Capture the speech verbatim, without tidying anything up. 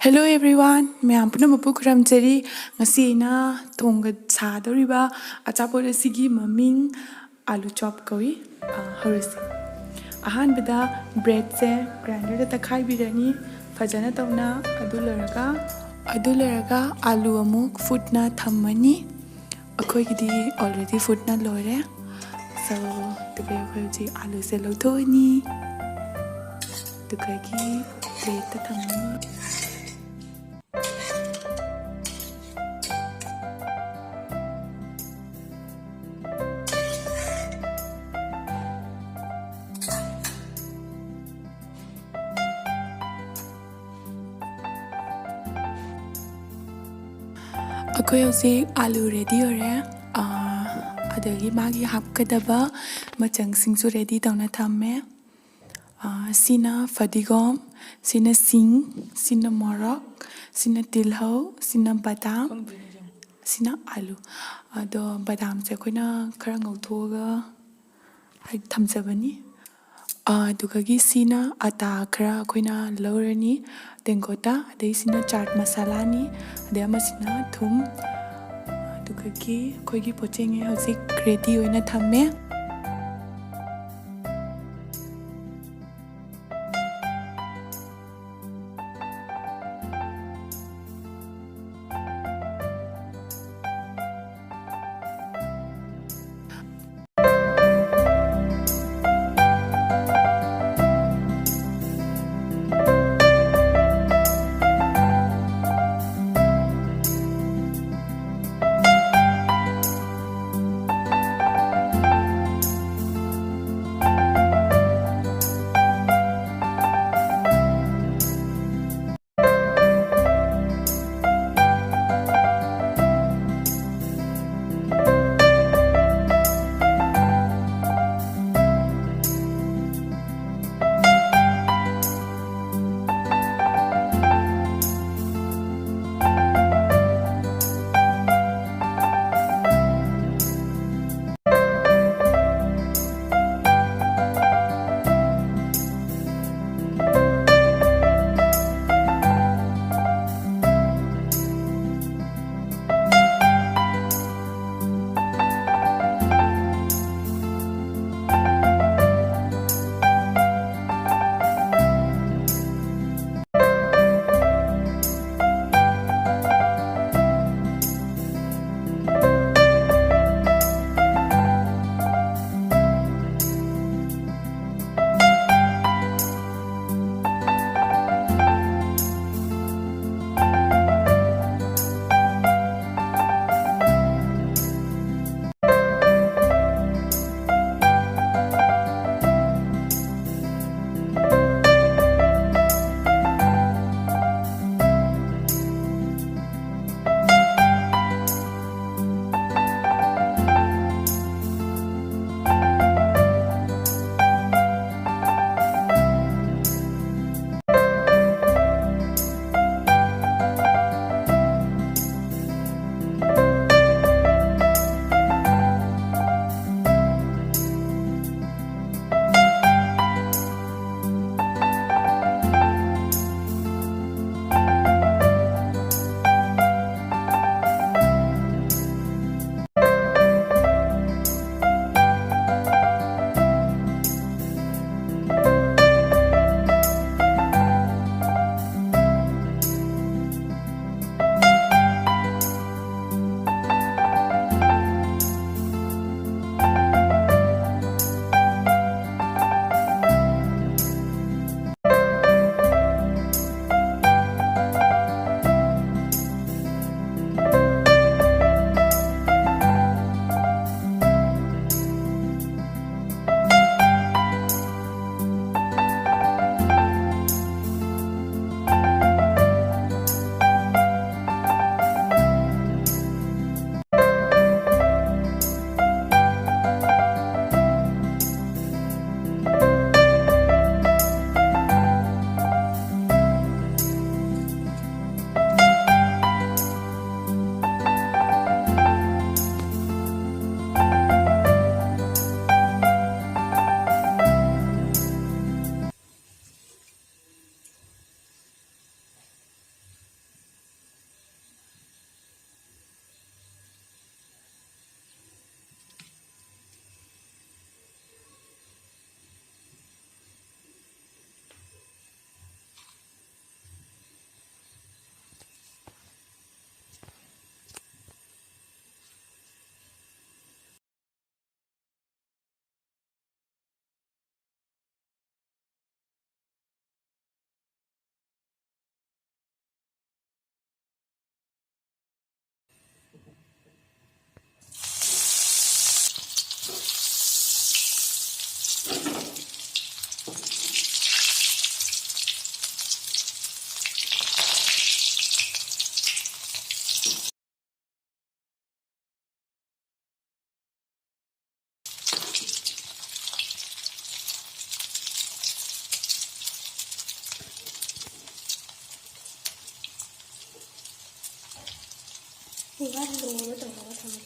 Hello everyone, ꯃꯌꯥꯝ ꯄꯨꯝꯅꯃꯛꯄꯨ ꯈꯨꯔꯨꯝꯖꯔꯤ꯫ ꯉꯁꯤ ꯑꯩꯅ ꯊꯣꯡꯒ ꯁꯥꯗꯧꯔꯤꯕ ꯑꯆꯥꯄꯣꯠ ꯑꯁꯤꯒꯤ ꯃꯃꯤꯡ ꯑꯥꯂꯨ ꯆꯣꯞ ꯀꯧꯏ꯫ ꯑ, ꯍꯧꯔꯁꯤ꯫ ꯑꯍꯥꯟꯕꯗ ꯕ꯭ꯔꯦꯗꯁꯦ ꯒ꯭ꯔꯥꯏꯟꯗꯔꯗ ꯇꯛꯈꯥꯏꯕꯤꯔꯅꯤ ꯐꯖꯅ ꯇꯧꯅ꯫ ꯑꯗꯨ ꯂꯣꯏꯔꯒ, ꯑꯗꯨ ꯂꯣꯏꯔꯒ ꯑꯥꯂꯨ ꯑꯃꯨꯛ ꯐꯨꯠꯅ ꯊꯝꯃꯅꯤ꯫ ꯑꯩꯈꯣꯏꯒꯤꯗꯤ already ꯐꯨꯠꯅ ꯂꯣꯏꯔꯦ꯫ So, ꯑꯗꯨꯒ ꯑꯩꯈꯣꯏ ꯍꯧꯖꯤꯛ ꯑꯥꯂꯨꯁꯦ ꯂꯧꯊꯣꯛꯑꯅꯤ꯫ ꯑꯗꯨꯒꯒꯤ ꯄ꯭ꯂꯦꯠꯇ ꯊꯝꯃꯅꯤ꯫ ꯑꯩꯈꯣꯏ ꯍꯧꯖꯤꯛ ꯑꯥꯂꯨ ꯔꯦꯗꯤ ꯑꯣꯏꯔꯦ꯫ ꯑꯥ, ꯑꯗꯒꯤ ꯃꯥꯒꯤ ꯍꯥꯞꯀꯗꯕ ꯃꯆꯪꯁꯤꯡꯁꯨ ꯔꯦꯗꯤ ꯇꯧꯅ ꯊꯝꯃꯦ꯫ ꯑꯥ, ꯁꯤꯅ ꯐꯗꯤꯒꯣꯝ, ꯁꯤꯅ ꯁꯤꯡ, ꯁꯤꯅ ꯃꯣꯔꯣꯛ, ꯁꯤꯅ ꯇꯤꯜꯍꯧ, ꯁꯤꯅ ꯕꯗꯥꯝ, ꯁꯤꯅ ꯑꯥꯂꯨ꯫ ꯑꯗꯣ ꯕꯗꯥꯝꯁꯦ ꯑꯩꯈꯣꯏꯅ ꯈꯔ ꯉꯧꯊꯣꯛꯑꯒ ꯍꯥꯏ-, ꯊꯝꯖꯕꯅꯤ꯫ ꯑꯥ, ꯑꯗꯨꯒꯒꯤ ꯁꯤꯅ ꯑꯇꯥ ꯈꯔ ꯑꯩꯈꯣꯏꯅ ꯂꯧꯔꯅꯤ ꯇꯦꯡꯀꯣꯠꯇ, ꯑꯗꯩ ꯁꯤꯅ ꯆꯥꯠ ꯃꯁꯥꯂꯥꯅꯤ, ꯑꯗꯩ ꯑꯃꯁꯤꯅ ꯊꯨꯝ꯫ ꯑꯗꯨꯒꯒꯤ ꯑꯩꯈꯣꯏꯒꯤ ꯄꯣꯠꯆꯩꯉꯩ ꯍꯧꯖꯤꯛ ꯔꯦꯗꯤ ꯑꯣꯏꯅ ꯊꯝꯃꯦ꯫ ꯋꯥ ꯍꯟꯗ꯭ꯔꯣ ꯍꯟꯗ꯭ꯔꯣ ꯇꯧꯔꯒ ꯊꯝꯃꯦ꯫